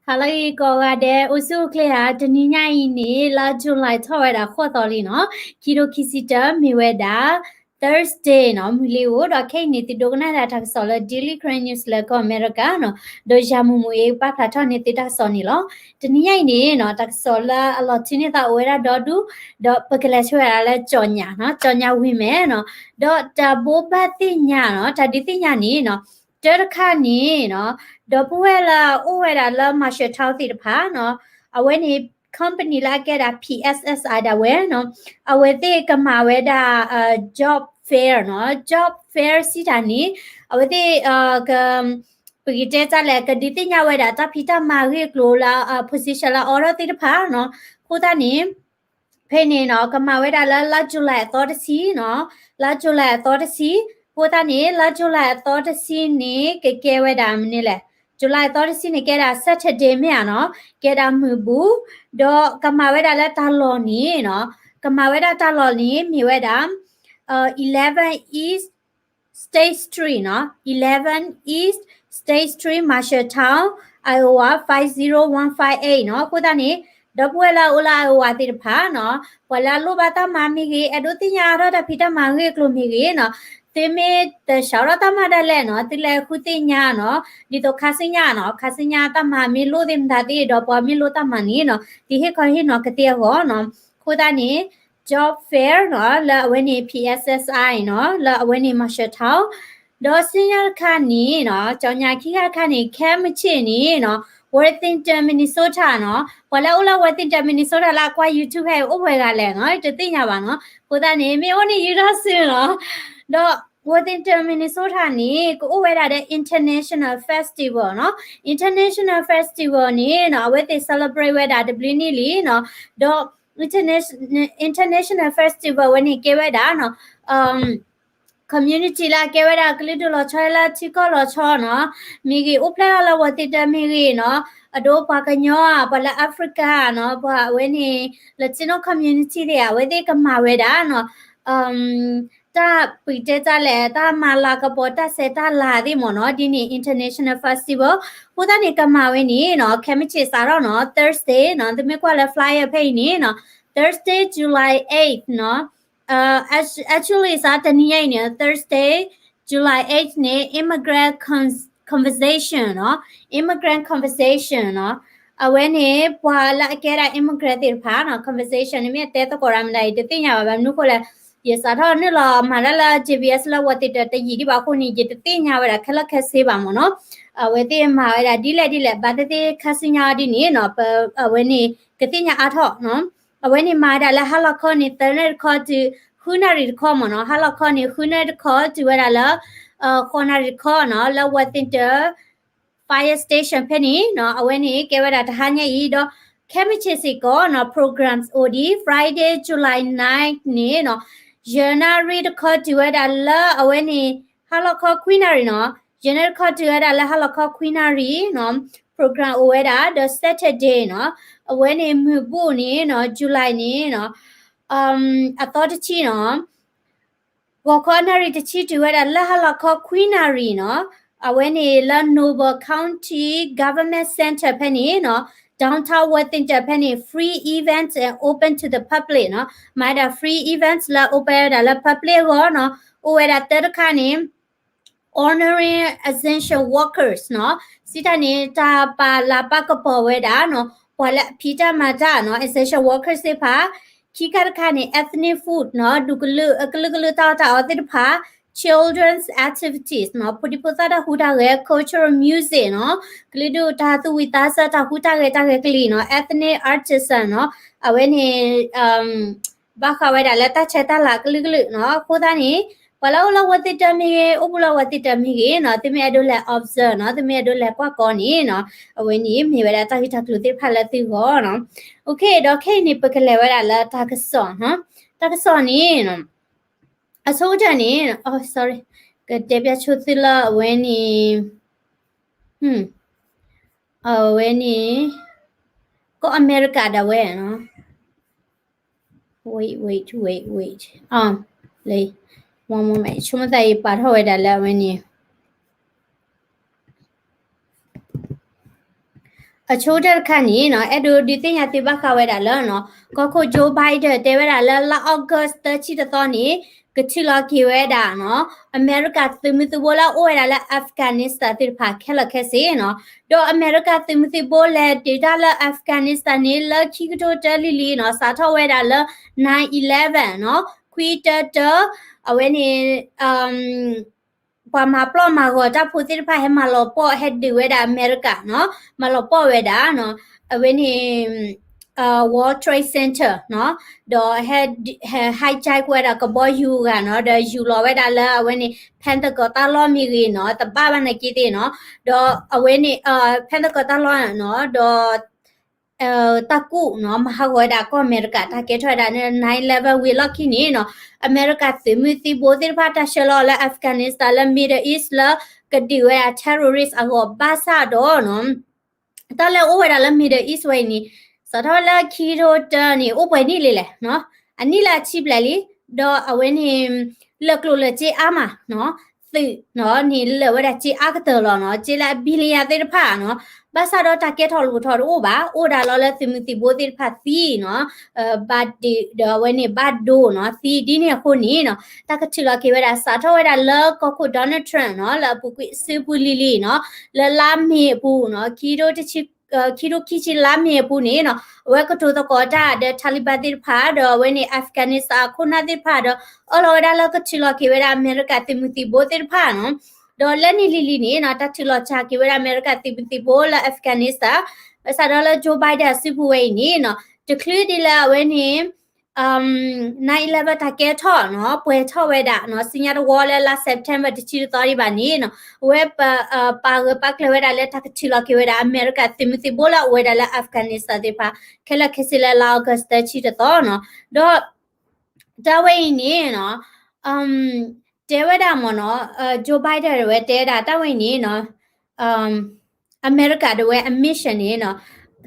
ဟါလၢအဂ့ၤကိးဂၤဒဲး အိၣ်ဆူၣ်အိၣ်ချ့ဧါ. တနံၤညါအံၤန့ၣ် လါ July ထီၣ်ဝဲဒၣ်ဃိးသီလံနီၤ, ခံထိခံဆံတၢ မ့ၢ်ဝဲဒၣ် Thursday နီၤ, မုၢ်လ့ၤဧိၤ, ဒီးခဲအံၤန့ၣ် သုဒိကနၣ်ဒၣ်တၢ်ကစီၣ်လၢ Daily Karen News လၢကီၢ်အမဲရကၤနီၤ, ဒီးယၤမုၢ်မုၢ်အံၤ ပာ်ဖျါထီၣ်န့ၢ်သုတၢ်ကစီၣ်န့ၣ်လီၤ. တနံၤညါအံၤန့ၣ်နီၤ, တၢ်ကစီၣ်လၢအလီၤထံန့ၢ်သးအိၣ်ဝဲဒၣ်ဒီဒူၣ်, ဒီးပကလဲၤဆူဝဲဒၣ်လၢ ကၠီၣ်ညၣ်နီၤ, ကၠီၣ်ညၣ်ဝံၤမဲာ်နီၤ, ဒီးတၢ်ဘိးဘၣ်သ့ၣ်ညါနီၤ, တၢ်ဒုးသ့ၣ်ညါန့ၣ်နီၤ, တၢတခါန့ၣ်နီၤ, ဒီပုၢ်ဝဲၢ်လၢအအိၣ်ဝဲဒၣ်လၢ Marshalltown သ့ၣ်တဖၣ်နီၤ, အဝဲန့ၣ် company လၢအကဲဒၣ် P S S I ဒၣ်ဝဲနီၤ, အဝဲသ့ၣ်ကမၤဝဲဒၣ် job fair နီၤ, job fair စံးတၢ်န့ၣ်, အဝဲသ့ၣ် က ပကတဲတၢ်လဲၣ် ကဒုးသ့ၣ်ညါဝဲဒၣ်တၢ်ဖံးတၢ်မၤအဂ့ၢ်အကျိၤလၢ position လၢအအိၣ်ထီၣ်သ့ၣ်တဖၣ်နီၤ, အဃိသတးန့ၣ် ဖဲန့ၣ်နီၤ ကမၤဝဲဒၣ်လၢလါ July အသီတဆံနီၤ, လါ July အသီတဆံ, အဃိသတးန့ၣ် လါ July အသီတဆံန့ၣ် ကကဲဝဲဒၣ်မနုၤလဲၣ်, July အသီတဆံန့ၣ် ကဲဒၣ် Saturday မ့ၢ်ဧါနီၤ, ကဲဒၣ်မုၢ်ဘူၣ်, ဒီးကမၤဝဲဒၣ်လၢတၢ်လီၢ်န့ၣ်နီၤ, ကမၤဝဲဒၣ်တၢ်လီၢ်န့ၣ် မ့ၢ်ဝဲဒၣ် eleven East State Street နီၤ, eleven East State Street, Marshalltown, Iowa five zero one five eight နီၤ, အဃိသတးန့ၣ် ဒီပုၢ်ဝဲၢ်လၢအအိၣ်လၢ Iowa သ့ၣ်တဖၣ်နီၤ, ပှၤလၢအလိၣ်ဘၣ်တၢ်မၤမ့ၢ်ဂ့ၤ, အဲၣ်ဒိးသ့ၣ်ညါအါထီၣ်တၢ်ဖံးတၢ်မၤအဂ့ၢ်အကျိၤမ့ၢ်ဂ့ၤနီၤ, သုမ့ၢ်တစးထီၣ်တၢ်မၤဒၣ်လဲာ်နီၤ, သုလဲၤဃုသ့ၣ်ညါနီၤ, ဒ်သိးခါဆူညါနီၤ, ခါဆူညါတၢ်မၤမ့ၢ်လိၣ်သ့ၣ်မတၤသ့ၣ်ဒီး ပှၤမ့ၢ်လိၣ်တၢ်မၤန့ၣ်နီၤ, သုဟ့ၣ်ခီဟ့ၣ်နီၤကသ့အဂီၢ်နီၤ, အဃိသတးန့ၣ် job fair နီၤ, လၢအဝဲန့ၣ် P S S I နီၤ, လၢအဝဲန့ၣ် Marshalltown, ဒီးဆူညါတခါန့ၣ်နီၤ, ကၠီၣ်ညါခံခါတခါန့ၣ် ခဲမုၢ်ဆ့ၣ်န့ၣ်နီၤ, Worthington Minnesota နီၤ, ပှၤလၢအအိၣ်လၢ Worthington Minnesota လၢအကွၢ် YouTube ဟဲအိၣ်ပှဲၤဂၤလဲၣ်နီၤ, တသ့ၣ်ညါဘၣ်နီၤ, အဃိသတးန့ၣ် မ့ၢ်အိၣ်န့ၣ် ယူၤထီၣ်စုနီၤ, ဒီး Worthington Minnesota န့ၣ် ကအိၣ်ဝဲဒၣ်ဒီး international festival နီၤ, international festival န့ၣ်နီၤ, အဝဲသ့ၣ် celebrate ဝဲဒၣ်တဘျုးနံၣ်လံနီၤ, ဒီး international festival ဝဲန့ၣ်ကဲဝဲဒၣ်နီၤ, community လၢအကဲဝဲဒၣ်ကလုာ်ဒူၣ်လီၤဆီလၢထံကီၢ်လီၤဆီနီၤ, မ့ၢ်ဂ့ၤ အိၣ်ဖျဲၣ်လီၤလၢ Worthington မ့ၢ်ဂ့ၤနီၤ, အဒိပှၤကညီဧါ, ပှၤလၢ Africa နီၤ, ပှၤအဝဲန့ၣ် Latino community သ့ၣ်ဧါ, အဝဲသ့ၣ်ကမၤဝဲဒၣ်နီၤ, တၢ်ပကတဲတၢ်လဲၣ်, တၢ်မၤလၤကပီၤတၢ်ဆဲးတၢ်လၤသ့ၣ်မ့ၢ်နီၤ, ဒ်န့ၣ် international festival, အဃိသတးန့ၣ်ကမၤဝဲန့ၣ်နီၤ, ခဲမုၢ်ဆ့ၣ်စးထီၣ်နီၤ, Thursday နီၤ, သုမ့ၢ်ကွၢ်လၢ flyer ဖဲအံၤန့ၣ်နီၤ, Thursday, July eighth နီၤ, actually စးတနံၤညါအံၤန့ၣ် Thursday, July eighth န့ၣ် immigrant con- conversation နီၤ, immigrant conversation နီၤ, အဝဲန့ၣ် ပှၤလၢအကဲဒၣ် immigrant သ့ၣ်တဖၣ်နီၤ, conversation န့ၣ် မ့ၢ်အတဲသကိးရၤမတၤ ယတသ့ၣ်ညါဘၣ်, ဘၣ်မနုၤအဃိလဲၣ်, ယစးထီၣ်နုာ်လီၤမၤတၢ်လၢ J B S လၢ Worthington တယံာ်ဒံးဘၣ်အဃိန့ၣ် ယတသ့ၣ်ညါဝဲဒၣ်ခဲလၢာ်ခဲဆ့ဘၣ်မ့ၢ်နီၤ, အဝဲသ့ၣ်မၤဝဲဒၣ်ဒ်လဲၣ်ဒ်လဲၣ် ဘၣ်သ့ၣ်သ့ၣ်ခါဆူညါဒ်န့ၣ်နီၤ, ပအဝဲန့ၣ် ကသ့ၣ်ညါအါထီၣ်နီၤ, အဝဲန့ၣ်မၤဝဲဒၣ်လၢဟါလီၤခီန့ၣ် သၢနၣ်ရံၣ်တခီတုၤ ဃုနၣ်ရံၣ်တခီမ့ၢ်နီၤ, ဟါလီၤခီန့ၣ် ဃုနၣ်ရံၣ်တခီတုၤဝဲဒၣ်လၢ ဃိးနၣ်ရံၣ်တခီနီၤ, လၢ Worthington Fire Station ဖဲန့ၣ်နီၤ, အဝဲန့ၣ်ကဲဝဲဒၣ်တဟါညါအံၤဒီး ခဲမုၢ်ဆ့ၣ်စ့ၢ်ကီးနီၤ, programs အိၣ်ဒံး Friday, July ninth န့ၣ်နီၤ, ယဲၢ်နၣ်ရံၣ်တခီတုၤဝဲဒၣ်လၢအဝဲန့ၣ် ဟါလီၤခီခွံနၣ်ရံၣ်နီၤ, ယဲၢ်နၣ်ရံၣ်တခီတုၤဝဲဒၣ်လၢဟါလီၤခီခွံနၣ်ရံၣ်နီၤ, program အိၣ်ဝဲဒၣ်ဒီး Saturday နီၤ, အဝဲန့ၣ်မုၢ်ဘူၣ်န့ၣ်နီၤ, July န့ၣ်နီၤ, အသီတဆံနီၤ, ဂီၤခီနၣ်ရံၣ်တဆံတုၤဝဲဒၣ်လၢဟါလီၤခီခွံနၣ်ရံၣ်နီၤ, အဝဲန့ၣ်လၢ Noble County Government Center ဖဲန့ၣ်နီၤ, downtown Worthington ဖဲန့ၣ် free event and open to the public နီၤ, မၤဝဲဒၣ် free event လၢ open ဝဲဒၣ်လၢ public အဂီၢ်နီၤ, အိၣ်ဝဲဒၣ်တၢတခါန့ၣ် honoring essential workers နီၤ, စံးတၢ်န့ၣ် တၢ်ပာ်လၤပာ်ကပီၤဝဲဒၣ်နီၤ, ပှၤလၢအဖံးတၢ်မၤတၢ်နီၤ, essential workers သ့ၣ်တဖၣ်, ခံခါတခါန့ၣ် ethnic food နီၤ, ဒူၣ်ကလုာ် အကလုာ်ကလုာ်တၢ်အီၣ်တၢ်အီသ့ၣ်တဖၣ်, children's activities နီၤ, ဖိဒံဖိသၣ်တၢ်ဟူးတၢ်ဂဲၤ, cultural music နီၤ, ကလုာ်ဒူၣ်တၢ်သူၣ်ဝံၣ်သးစၢ်တၢ်ဟူးတၢ်ဂဲၤတၢ်ဂဲၤကလံၤနီၤ, ethnic artisan နီၤ, အဝဲန့ၣ် ဘၣ်ဃးဝဲဒၣ်လၢတၢ်ဆဲးတၢ်လၤကလုာ်ကလုာ်နီၤ, အဃိသတးန့ၣ် ပှၤလၢအိၣ်လၢ Worthington မ့ၢ်ဂ့ၤ, အိၣ်ဘူးလၢ Worthington မ့ၢ်ဂ့ၤနီၤ, သုမ့ၢ်အဲၣ်ဒိးလဲၤ observe နီၤ, သုမ့ၢ်အဲၣ်ဒိးလဲၤကွၢ်ကီန့ၣ်နီၤ, အဝဲန့ၣ်မ့ၢ်ဝဲဒၣ်တၢ်ဂ့ၢ်တၢ်ကျိၤသ့ၣ်တဖၣ်လၢသုဂီၢ်နီၤ. Okay, ဒီးခဲအံၤန့ၣ် ပကလဲၤဝဲဒၣ်လၢတၢ်ကစီၣ်နီၤ, တၢ်ကစီၣ်န့ၣ် အဆိကတၢၢ်န့ၣ် sorry, ကတဲဖျါဆိသုလၢအဝဲန့ၣ် အဝဲန့ၣ် ကီၢ်အမဲရကၤဒၣ်ဝဲနီၤ, wait, wait, wait, wait, လၢ one moment, ဆိကမိၣ်သးအံၤပာ်ထီၣ်ဝဲဒၣ်လၢအဝဲန့ၣ် okay, အဆိကတၢၢ်တခါန့ၣ်နီၤ အဲၣ်ဒိးဒုးသ့ၣ်ညါသုဘၣ်ဃးဝဲဒၣ်လၢနီၤ ကီၢ်ခိၣ် Joe Biden တဲဝဲဒၣ်လၢလါ August သၢဆံတသီန့ၣ် ကထုးလီၤက့ၤဝဲဒၣ်နီၤ အမဲရကၤသုးမုၢ်သုးဘိလၢအအိၣ်ဝဲဒၣ်လၢ Afghanistan သ့ၣ်တဖၣ်ခဲလၢာ်ခဲဆ့နီၤ. ဒီးအမဲရကၤသုးမုၢ်သုးဘိလဲၤဒုးတၢ်လၢ Afghanistan န့ၣ် လၢခံကထိတၢလံၤလံၤနီၤ စးထီၣ်ဝဲဒၣ်လၢ nine eleven နီၤ ခွံတၢတၢ အဝဲန့ၣ် ပှၤမၤပျီၢ်မၤဂီၤတၢ်ဖိသ့ၣ်တဖၣ်ဟဲမၤလီၤပှီၢ်ဟဲဒုးဝဲဒၣ်အမဲရကၤနီၤ မၤလီၤပှီၢ်ဝဲဒၣ်နီၤ အဝဲန့ၣ် World Trade Center နီၤ ဒီးဟဲ hijack ဝဲဒၣ်ကဘီယူၤဂၤနီၤ ဒီးယူၤလီၤဝဲဒၣ်လၢအဝဲန့ၣ် Pentagon တၢ်လီၢ်မ့ၢ်ဂ့ၤနီၤ တဘၣ်ဘၣ်နာ်က့သ့ၣ်နီၤ ဒီးအဝဲန့ၣ် Pentagon တၢ်လီၢ်နီၤ ဒီး တၢ်ကူၣ်နီၤ မၤဟးဂီၤဝဲဒၣ်ကီၢ်အမဲရကၤ တၢ်ကဲထီၣ်ဝဲဒၣ် nine eleven ဝံၤအလီၢ်ခံန့ၣ်နီၤ အမဲရကၤသုးမုၢ်သံဘိသ့ၣ်တဖၣ်တၢ်ဆှၢလီၤလၢ Afghanistan လၢ Middle East လၢကဒုးဝဲဒၣ် terrorist အဂီၢ်ဘၣ်ဆၣ်ဒီးနီၤ တၢ်လၢအိၣ်ဝဲဒၣ်လၢ Middle East ဝဲအံၤန့ၣ် စးထီၣ်ဝဲလၢခံကထိတၢန့ၣ် အိၣ်ပှဲၤနံၣ်လံလဲၣ်နီၤ အနံၣ်လၢအဆံဘျဲၣ်လံ ဒီးအဝဲန့ၣ် လၢာ်ကျိၤလၢာ်စ့အါမးနီၤ သုးနီၤန့ၣ်လၢာ်ဝဲဒၣ်စ့အါကတၢၢ်လီၤနီၤ စ့လၢအ billion သ့ၣ်တဖၣ်နီၤ ဘၣ်ဆၣ်ဒီးတၢ်ကဲထီၣ်လိာ်ထီၣ်တအိၣ်ဘၣ် အိၣ်ဒၣ်လီၤလၢသုးမုၢ်သံဘိသ့ၣ်တဖၣ်သံနီၤ ဘၣ်ဒုးဒီးအဝဲန့ၣ်ဘၣ်ဒိနီၤ သံဒ်န့ၣ်အဃိန့ၣ်နီၤ တၢ်ကထုးလီၤက့ၤဝဲဒၣ်စးထီၣ်ဝဲဒၣ်လၢကီၢ်ခိၣ် Donald Trump နီၤ လၢအပူၤကွံာ်စုပူၤလံၤလံၤနီၤ လၢလါမ့ၤအပူၤနီၤ ခံထိတဆံ ခံထိခံဆံလါမ့ၤအပူၤန့ၣ်နီၤ အဝဲကတိၤသကိးတၢ်ဒီး Taliban သ့ၣ်တဖၣ် ဒီးအဝဲန့ၣ် Afghanistan အခိၣ်နၢ်သ့ၣ်တဖၣ်ဒီး အၢၣ်လီၤဝဲဒၣ်လၢကထုးလီၤက့ၤဝဲဒၣ်အမဲရကၤသုးမုၢ်သံဘိသ့ၣ်တဖၣ်နီၤ ဒီးလၢနံၣ်လံၤလံၤန့ၣ်နီၤ တၢ်ထုးလီၤစှၤက့ၤဝဲဒၣ်အမဲရကၤသုးမုၢ်သံဘိလၢ Afghanistan ဘၣ်ဆၣ်ဒီးလၢ Joe Biden အစုပူၤဝဲအံၤန့ၣ်နီၤ တချုးဒ်လၢအဝဲန့ၣ် nine eleven တၢ်ကဲထီၣ်နီၤ ပှဲၤထီၣ်ဝဲဒၣ်နီၤ စံညါတဝီလၢလါ September တဆံတသီဒံးဘၣ်န့ၣ်နီၤ အဝဲ ပာ်ဂၢၢ်ပာ်ကျၢၤဝဲဒၣ်လၢတၢ်ကထုးလီၤက့ၤဝဲဒၣ် အမဲရကၤသုးမုၢ်သံဘိလၢအအိၣ်ဝဲဒၣ်လၢ Afghanistan သ့ၣ်တဖၣ် ခဲလၢာ်ခဲဆ့လၢလါ August သၢဆံတသီနီၤ ဒီး တၢ်ဝဲအံၤန့ၣ်နီၤ တဲဝဲဒၣ်မ့ၢ်နီၤ Joe Biden ဒၣ်ဝဲတဲဒၣ်တၢ်ဝဲအံၤန့ၣ်နီၤ အမဲရကၤဒၣ်ဝဲအ mission န့ၣ်နီၤ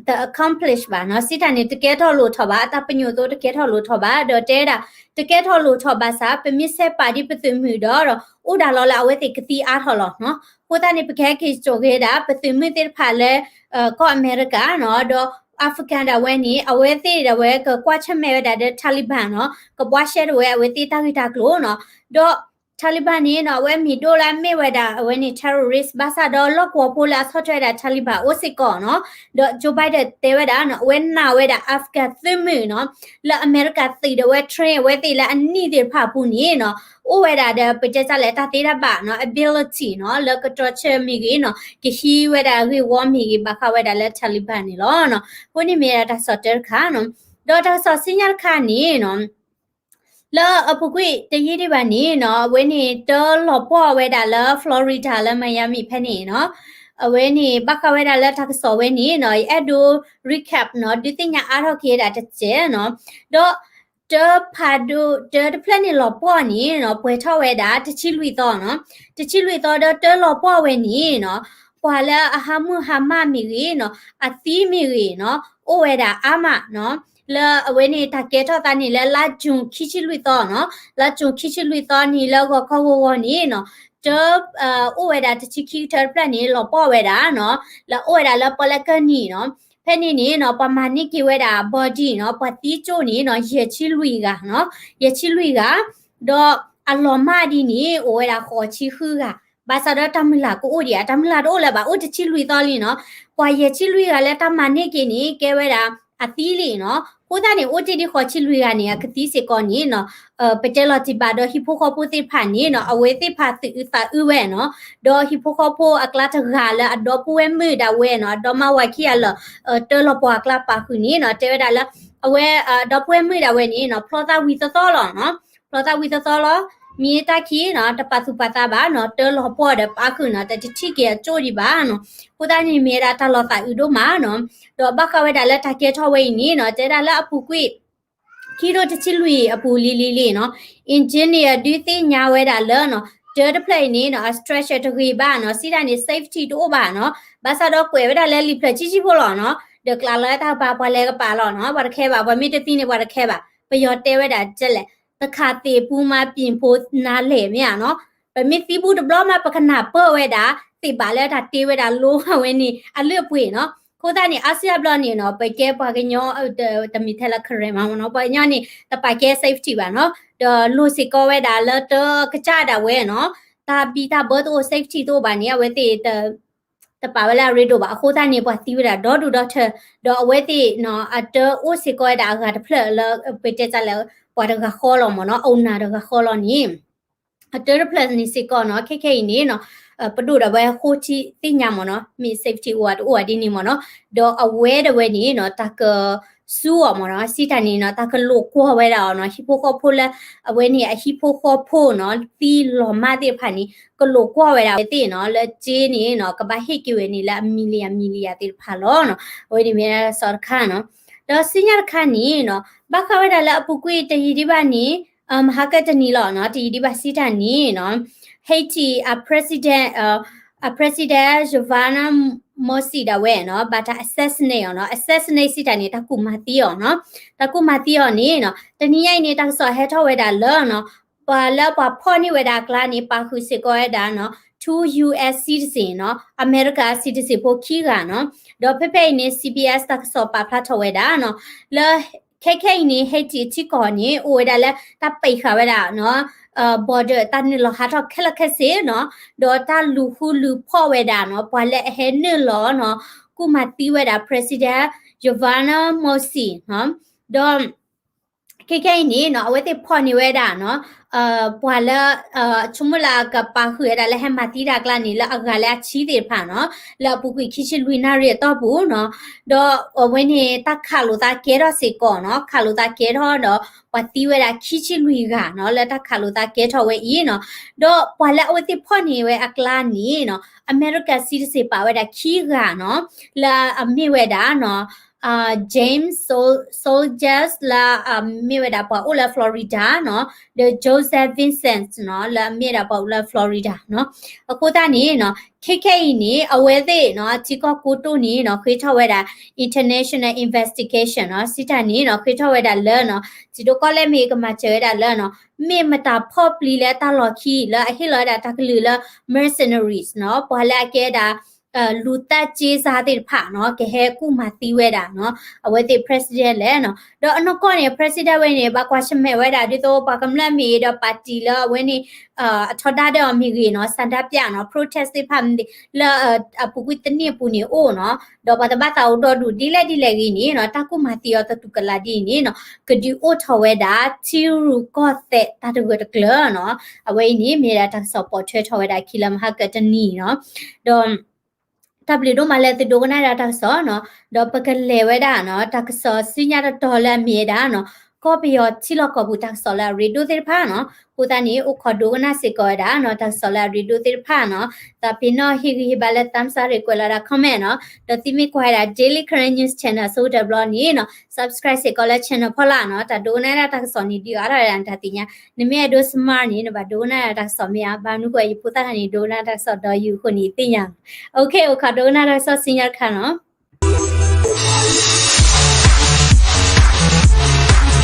တ accomplish ဘၣ်နီၤ စံးတၢ်န့ၣ် တကဲထီၣ်လိာ်ထီၣ်ဘၣ် အတၢ်ပညိၣ်သိတကဲထီၣ်လိာ်ထီၣ်ဘၣ် ဒီးတဲဒၣ် တကဲထီၣ်လိာ်ထီၣ်ဘၣ်ဆၣ် ပမ့ၢ်ဆဲးပာ်ဒ်ပသုးမုၢ်ဒီး ဒီးအိၣ်ဒၣ်လီၤလၢအဝဲသ့ၣ်ကသံအါထီၣ်လီၤနီၤ အဃိသတးန့ၣ် ပကဟဲက့ၤစိာ်က့ၤဒၣ် ပသုးမုၢ်သ့ၣ်တဖၣ်လၢ ကီၢ်အမဲရကၤနီၤ ဒီး Afghan ဒၣ်ဝဲန့ၣ် အဝဲသ့ၣ်ဒၣ်ဝဲကကွၢ်ဆၢၣ်မဲာ်ဝဲဒၣ်ဒီး Taliban နီၤ ကဘှါရှဲဒၣ်ဝဲအဝဲသ့ၣ်တၢ်ဂ့ၢ်တၢ်ကျိၤနီၤ ဒီး Taliban န့ၣ်နီၤ အဝဲမ့ၢ်ဒိၣ်လၢအမ့ၢ်ဝဲဒၣ်အဝဲန့ၣ် terrorist ဘၣ်ဆၣ်ဒီးလီၢ်ကဝီၤဖိလၢအဆီၣ်ထွဲဝဲဒၣ် Taliban အိၣ်စ့ၢ်ကီးနီၤ ဒီး Joe Biden တဲဝဲဒၣ်နီၤ အဝဲနာ်ဝဲဒၣ် Afghan သုးမုၢ်နီၤ လၢအမဲရကၤသုးဒၣ်ဝဲ train အဝဲသ့ၣ်လၢအနံၣ်သ့ၣ်တဖၣ်အပူၤန့ၣ်နီၤ အိၣ်ဝဲဒၣ်ဒီး ပတဲတၢ်လဲၣ် တၢ်သ့တၢ်ဘၣ်နီၤ ability နီၤ လၢကတြီဆၢမ့ၢ်ဂ့ၤနီၤ ကဟံးဝဲဒၣ်ဂ့ၢ်ဝီမ့ၢ်ဂ့ၤ ဘၣ်ဃးဝဲဒၣ်လၢ Taliban န့ၣ်လီၤနီၤ အဃိန့ၣ်မ့ၢ်ဒၣ်တၢ်ကစီၣ်တၢတခါနီၤ ဒီးတၢ်ကစီၣ်ဆူညါတခါန့ၣ်နီၤ လၢအပူၤကွံာ်တယံာ်ဒံးဘၣ်န့ၣ်နီၤ အဝဲန့ၣ်တၢလီၤပှီၢ်ဝဲဒၣ်လၢ Florida လၢ Miami ဖဲန့ၣ်နီၤ အဝဲန့ၣ်ဘၣ်ဃးဝဲဒၣ်လၢတၢ်ကစီၣ်ဝဲန့ၣ်နီၤ ယအဲၣ်ဒိး recap နီၤ ဒုးသ့ၣ်ညါအါထီၣ်က့ၤဝဲဒၣ်တစဲးနီၤ ဒီး တၢဖးဒိၣ် တၢတဖျၢၣ်န့ၣ်လီၤပှီၢ်န့ၣ်နီၤ ပှဲၤထီၣ်ဝဲဒၣ် တဆံလွံၢ်သီနီၤ တဆံလွံၢ်သီဒီးတၢလီၤပှီၢ်ဝဲန့ၣ်နီၤ ပှၤလၢအဟးမုၢ်ဟးမၢ်မ့ၢ်ဂ့ၤနီၤ အသံမ့ၢ်ဂ့ၤနီၤ အိၣ်ဝဲဒၣ်အါမးနီၤ လၢအဝဲန့ၣ်တၢ်ကဲထီၣ်သးန့ၣ်လၢလါ June ခံဆံလွံၢ်သီနီၤ လါ June ခံဆံလွံၢ်သီန့ၣ်လၢဂီၤခီဂီၤဂီၤန့ၣ်နီၤ တၢ အိၣ်ဝဲဒၣ်တဆံခံကထၢတဖျၢၣ်န့ၣ် လီၤပှီၢ်ဝဲဒၣ်နီၤ လၢအိၣ်ဝဲဒၣ်လၢပီၣ်လဲၣ်ကၢၢ်နံၤနီၤ ဖဲန့ၣ်န့ၣ်နီၤ ပှၤမၤန့ၢ်က့ၤဝဲဒၣ် body နီၤ ပှၤသံကၠိၣ်န့ၣ်နီၤ ယဲၢ်ဆံလွံၢ်ဂၤနီၤ ယဲၢ်ဆံလွံၢ်ဂၤ ဒီးအလီၤမၢ်ဒ်န့ၣ် အိၣ်ဝဲဒၣ်ဃိးဆံဃုဂၤ ဘၣ်ဆၣ်ဒီးတၢ်မုၢ်လၢ်ကအိၣ်ဒံးဧါ တၢ်မုၢ်လၢ်တအိၣ်လၢၤဘၣ် အိၣ်တဆံလွံၢ်သီလံနီၤ ပှၤယဲၢ်ဆံလွံၢ်ဂၤလၢတၢ်မၤန့ၢ်က့ၤန့ၣ် ကဲဝဲဒၣ်အသံလံနီၤ အဃိသတးန့ၣ် အိၣ်တ့ၢ်ဒံးဃိးဆံလွံၢ်ဂၤန့ၣ် အကသံစ့ၢ်ကီးန့ၣ်နီၤ ပတဲလီၤတံၢ်ဘၣ်ဒီးဟံၣ်ဖိဃီဖိသ့ၣ်တဖၣ်န့ၣ်နီၤ အဝဲသ့ၣ်တဖၣ်သူၣ်အုးသးအုးဝဲနီၤ ဒီးဟံၣ်ဖိဃီဖိအကျါတဂၤလၢအဒီပုၢ်ဝဲၢ်မုၣ်ဒၣ်ဝဲနီၤ အဒီမါဝၤခံဂၤလၢာ် တၢလီၤပှီၢ်အကျါပာ်ဃုာ်န့ၣ်နီၤ တဲဝဲဒၣ်လၢ အဝဲဒီပုၢ်ဝဲၢ်မုၣ်ဒၣ်ဝဲန့ၣ်နီၤ ဖျီသၣ်ဝံၤသီသီလီၤနီၤ ဖျီသၣ်ဝံၤသီသီလီၤ မ့ၢ်တၢ်ခံးနီၤ တပာ်သူၣ်ပာ်သးဘၣ်နီၤ တၢလီၤပှီၢ်ဒီးပာ်ဃုာ်နီၤ တတထံၣ်က့ၤအကၠိၣ်ဒံးဘၣ်နီၤ အဃိသတးန့ၣ် မ့ၢ်ဝဲဒၣ်တၢ်လီၤသးအုးဒိၣ်မးနီၤ ဒီးဘၣ်ဃးဝဲဒၣ်လၢတၢ်ကဲထီၣ်ဝဲအံၤန့ၣ်နီၤ တဲဒၣ်လၢအပူၤကွံာ် ခံကထိတဆံလွံၢ်အပူၤလံၤလံၤလံၤနီၤ engineer ဒုးသ့ၣ်ညါဝဲဒၣ်လၢနီၤ တၢတဖျၢၣ်အံၤန့ၣ်နီၤ အ structure တဂ့ၤဘၣ်နီၤ စံးတၢ်န့ၣ် safety တအိၣ်ဘၣ်နီၤ ဘၣ်ဆၣ်ဒီးကွဲးဝဲဒၣ်လၢလံာ်ဖျၢၣ်ဆံးဆံးဖိလီၤနီၤ ဒီးကျးလီၤတၢ်ကပၤ ပှၤလဲၤကပၤလီၤနီၤ ပှၤတခဲဘၣ် ပှၤမ့ၢ်တသံန့ၣ် ပှၤတခဲဘၣ် ပယီၤတဲဝဲဒၣ်ကဲလဲၣ် တခါသ့ၣ်ပူမး ပၠ့ၣ်ဖိနါလဲၣ်မ့ၢ်ဧါနီၤ ပမ့ၢ်သံဘူးတဘျီမး ပကနၢ်ပၢၢ်ဝဲဒၣ် သ့ၣ်ဘၣ်လၢတၢ်တ့ဝဲဒၣ်လိအဝဲန့ၣ် အလုၢ်အပှ့ၤနီၤ အဃိသတးန့ၣ် အါစုအါဘျီန့ၣ်နီၤ ပကဲပှၤကညီ တမ့ၢ်ထဲလၢ Karen မးမ့ၢ်နီၤ ပှၤကညီန့ၣ် တပာ်ကဲ safety ဘၣ်နီၤ ဒီးလိၣ်စ့ၢ်ကီးဝဲဒၣ်လၢတကစၢ်ဒၣ်ဝဲနီၤ တၢ်ဘံၣ်တၢ်ဘၢတအိၣ် safety တအိၣ်ဘၣ်န့ၣ် အဝဲသ့ၣ် တပာ်ဝဲလၢအရ့ဒိၣ်ဘၣ်. အဃိသတးန့ၣ် ပှၤသံဝဲဒၣ်ဒီဒူၣ်ဒီထၢ ဒီးအဝဲသ့ၣ်နီၤ အတအိၣ်စ့ၢ်ကီးဝဲဒၣ်အဂၤတဖျၢၣ်လၢ ပတဲတၢ်လၢ ပှၤတဂၤဃီလီၤမ့ၢ်နီၤ owner တဂၤဃီလီၤန့ၣ် အတၢတဖျၢၣ်န့ၣ်စ့ၢ်ကီးနီၤ ခဲခဲအံၤန့ၣ်နီၤ ပဒိၣ်ဒၣ်ဝဲဃိထံသ့ၣ်ညါမ့ၢ်နီၤ မ့ၢ် safety အိၣ်အတအိၣ်အဒ်န့ၣ်မ့ၢ်နီၤ ဒီးအဝဲဒၣ်ဝဲန့ၣ်နီၤ တၢ်က စူအီၤမ့ၢ်နီၤ စံးတၢ်န့ၣ်နီၤ တၢ်ကလိာ်ကွီၢ်ဝဲဒၣ်အီၤနီၤ ဟံၣ်ဖိဃီဖိလၢ အဝဲန့ၣ်အဟံၣ်ဖိဃီဖိနီၤ သံလီၤမၢ်သ့ၣ်တဖၣ်န့ၣ် ကလိာ်ကွီၢ်ဝဲဒၣ်အဝဲသ့ၣ်နီၤ လၢစ့န့ၣ်နီၤ ကဘၣ်ဟ့ၣ်က့ၤဝဲန့ၣ်လၢအ million million သ့ၣ်တဖၣ်လီၤနီၤ အဝဲန့ၣ်မ့ၢ်တၢ်ကစီၣ်တခါနီၤ ဒီးစံးညါတခါန့ၣ်နီၤ ဘၣ်ဃးဝဲဒၣ်လၢအပူၤကွံာ်တယံာ်ဒံးဘၣ်န့ၣ် မဟါကတနံၤလီၤနီၤ တယံာ်ဒံးဘၣ်စံးတၢ်န့ၣ်နီၤ Haiti အ president အ president Jovenel Moïse ဒၣ်ဝဲနီၤ ဘၣ်တၢ် assassinate အီၤနီၤ assassinate စံးတၢ်န့ၣ် တၢ်ကူၣ်မၤသံအီၤနီၤ တၢ်ကူၣ်မၤသံအီၤန့ၣ်နီၤ တနံၤညါအံၤန့ၣ် တၢ်ကစီၣ်ဟဲထီၣ်ဝဲဒၣ်လၢနီၤ ပှၤလၢပှၤဖီၣ်န့ၢ်ဝဲဒၣ်အကျါန့ၣ် ပာ်ဃုာ်စ့ၢ်ကီးဝဲဒၣ်နီၤ two U S citizen နီၤ အမဲရကၤ citizen ဖိခံဂၤနီၤ ဒီးဖဲဖဲအံၤန့ၣ် C B S တၢ်ကစီၣ်ပာ်ဖျါထီၣ်ဝဲဒၣ်နီၤ လၢ ခဲခဲအံၤန့ၣ် Haiti အထံကီၢ်န့ၣ် အိၣ်ဝဲဒၣ်လၢတၢ်ပိတ်ဃာ်ဝဲဒၣ်နီၤ border တၢ်နုာ်လီၤဟးထီၣ်ခဲလၢာ်ခဲဆ့နီၤ ဒီးတၢ်လူၤဃုလူၤဖီၣ်ဝဲဒၣ်နီၤ ပှၤလၢအဟဲနုာ်လီၤနီၤ ကူၣ်မၤသံဝဲဒၣ် president Jovenel Moïse နီၤ ဒီး ခဲခဲအံၤန့ၣ်နီၤ အဝဲသ့ၣ်ဖီၣ်န့ၢ်ဝဲဒၣ်နီၤ ပှၤလၢ ဆိကမိၣ်လၢအကပာ်ဃုာ်ဝဲဒၣ်လၢဟဲမၤသံတၢ်အကျါန့ၣ် လၢအဂၤလၢအဆံသ့ၣ်တဖၣ်နီၤ လၢအပူၤကွံာ်ခံဆံလွံၢ်နၣ်ရံၣ်အတီၢ်ပူၤနီၤ ဒီးအဝဲန့ၣ် တၢ်ခးလိာ်သးကဲထီၣ်စ့ၢ်ကီးနီၤ ခးလိာ်သးကဲထီၣ်ဒီး ပှၤသံဝဲဒၣ်ခံဆံလွံၢ်ဂၤနီၤ လၢတၢ်ခးလိာ်သးကဲထီၣ်ဝဲအံၤနီၤ ဒီးပှၤလၢအဝဲသ့ၣ်ဖီၣ်န့ၢ်ဝဲအကျါန့ၣ်နီၤ အမဲရကၤ citizen ပာ်ဝဲဒၣ်ခံဂၤနီၤ လၢအမ့ၢ်ဝဲဒၣ်နီၤ James Sol- Soldiers လၢအမ့ၢ်ဝဲဒၣ်ပှၤအိၣ်လၢ Florida နီၤ ဒီး Joseph Vincent နီၤ လၢအမ့ၢ်ဝဲဒၣ်ပှၤအိၣ်လၢ Florida နီၤ အဃိသတးန့ၣ်နီၤ ခဲခဲအံၤန့ၣ် အဝဲသ့ၣ်နီၤ အထံကီၢ်ကိတိၢ်န့ၣ်နီၤ ဃ့ထီၣ်ဝဲဒၣ် international investigation နီၤ စံးတၢ်န့ၣ်နီၤ ဃ့ထီၣ်ဝဲဒၣ်လၢနီၤ စံးဒိၣ်ကီၢ်လဲၢ်မ့ၢ်ကမၤစၢၤဝဲဒၣ်လၢနီၤ မ့ၢ်မတၤဖီၣ်ပျံၤလၢတၢ်လီၢ်ခံ လၢအဟ့ၣ်လီၤဝဲဒၣ်တၢ်ကလုၢ်လၢ mercenaries နီၤ ပှၤလၢအကဲဒၣ် လူၤသတ်ကြေးစားသ့ၣ်တဖၣ်နီၤ ကဟဲကူၣ်မၤသံဝဲဒၣ်နီၤ အဝဲသ့ၣ် president လဲၣ်နီၤ ဒီးအနီၢ်ကီၢ်န့ၣ် president ဝဲန့ၣ် ဘၣ်ကွၢ်ဆၢၣ်မဲာ်ဝဲဒၣ် ဒ်သိးပှၤကမျၢၢ်မ့ၢ်ဒီး party လၢအဝဲန့ၣ် အထီဒါဒၢအီၤမ့ၢ်ဂ့ၤနီၤ ဆန္ဒပြနီၤ protest သ့ၣ်တဖၣ်မ့ၢ်လၢအပူၤကွံာ်တနံၣ်အပူၤန့ၣ်အိၣ်နီၤ ဒီးပှၤတဘၣ်သးအိၣ်ဒီဒူၣ်ဒ်လဲၣ်ဒ်လဲၣ်ဂ့ၤန့ၣ်နီၤ တၢ်ကူၣ်မၤသံအီၤသတူၢ်ကလာ်ဒ်အံၤန့ၣ်နီၤ ကဒုးအိၣ်ထီၣ်ဝဲဒၣ် ထံရူၢ်ကီၢ်သဲးတၢ်တဂၢၢ်တကျၢၤနီၤ အဝဲအံၤန့ၣ် မ့ၢ်ဒၣ်တၢ်ကစီၣ်ပိာ်ထွဲထီၣ်ဝဲဒၣ်ခံလၢမဟါကတနံၤနီၤ ဒီး တၢ်ဘျုးဒိၣ်မးလၢသုဒိကနၣ်ဒၣ်တၢ်ကစီၣ်နီၤ ဒီးပကလဲၤဝဲဒၣ်နီၤ တၢ်ကစီၣ်စုညါတတီၤလၢအမ့ၢ်ဝဲဒၣ်နီၤ ကီၢ်ပယီၤထံလီၢ်ကီၢ်ပူၤတၢ်ကစီၣ်လၢအရ့ဒိၣ်သ့ၣ်တဖၣ်နီၤ အဃိသတးန့ၣ် အိၣ်ခိးဒိကနၣ်စ့ၢ်ကီးဝဲဒၣ်နီၤ တၢ်ကစီၣ်လၢအရ့ဒိၣ်သ့ၣ်တဖၣ်နီၤ သးပ့ၤနီၣ်ဟ့ၣ်ဂံၢ်ဟ့ၣ်ဘါလၢ thumbs up ရ့ၣ်ကွဲးလီၤဒၣ် comment နီၤ ဒီးသုမ့ၢ်ကွၢ်ဝဲဒၣ် Daily Karen News Channel အဆိကတၢၢ်ဘျီန့ၣ်နီၤ subscribe စ့ၢ်ကီးလၢ channel ဖီလာ်နီၤ တၢ်ဒိကနၣ်ဒၣ်တၢ်ကစီၣ်န့ၣ် ဒုးအါထီၣ်ဝဲဒၣ်နတၢ်သ့ၣ်ညါ နမ့ၢ်အဲၣ်ဒိး smart န့ၣ် နဘၣ်ဒိကနၣ်ဒၣ်တၢ်ကစီၣ်မ့ၢ်ဧါ ဘၣ်မနုၤဃိ ယဖိသၣ်တဖၣ်န့ၣ် ဒိကနၣ်တၢ်ကစီၣ်ဒီးယုာ်အဃိန့ၣ် သ့ၣ်ညါ OK အိၣ်ခိးဒိကနၣ်တၢ်ကစီၣ်စုညါတခါနီၤ